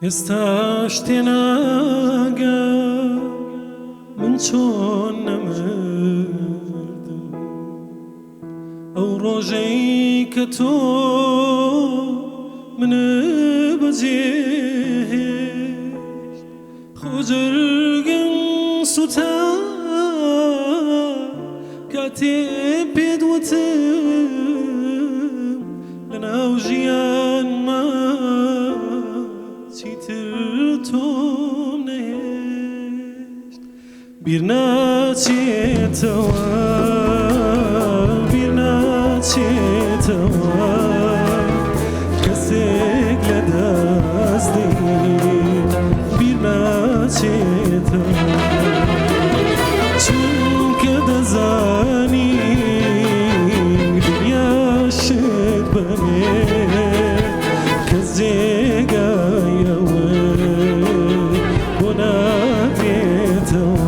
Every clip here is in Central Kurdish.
ئێستاش تێناگەم من چۆن نەمردم ئەو ڕۆژەی کە تۆ منت بەجێهێشت خۆ جەرگم سوتا کاتێ پێت وتم لەناو ژیانما چیتر تۆم نەهێشت بیر ناچێتەوە بیر ناچێتەوە کەسێک لە دەست دەی بیر ناچێتەوە چونکە دەزانی دنیا شت بەنێ کەس جێگای ئەوە بۆ ناگرێتەوە.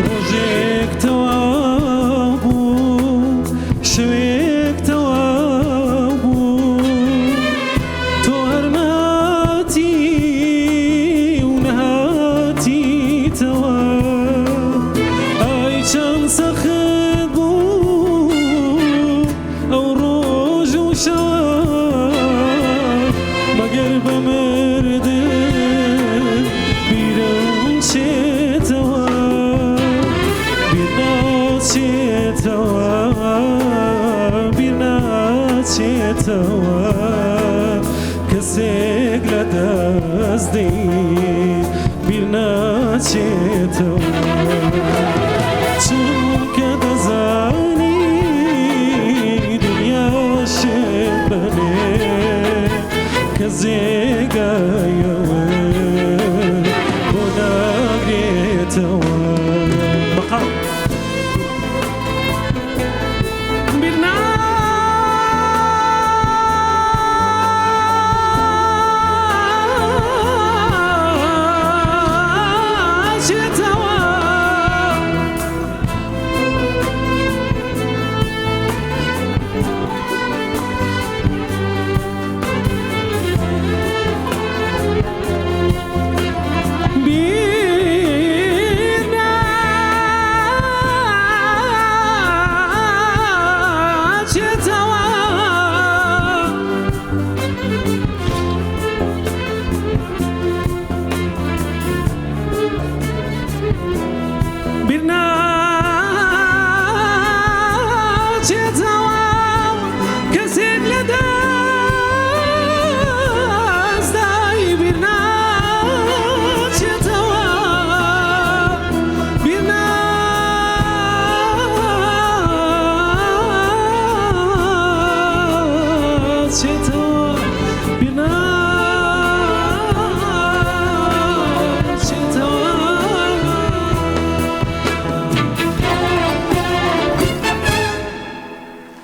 ڕۆژێک تەواو بوو شەوێک تەواو بوو تۆ هەر نەهاتی و نەهاتیتەوە ئای چەند سەخت بوو ئەو ڕۆژ و شەوە مەگەر بە مردن بیرم چێتەوە بیر ناچێتەوە بیر ناچێتەوە کەسێک لە دەست دەی بیر ناچێتەوە چونکە دەزانی دنیا شت بەنێ کە جێگایەوە.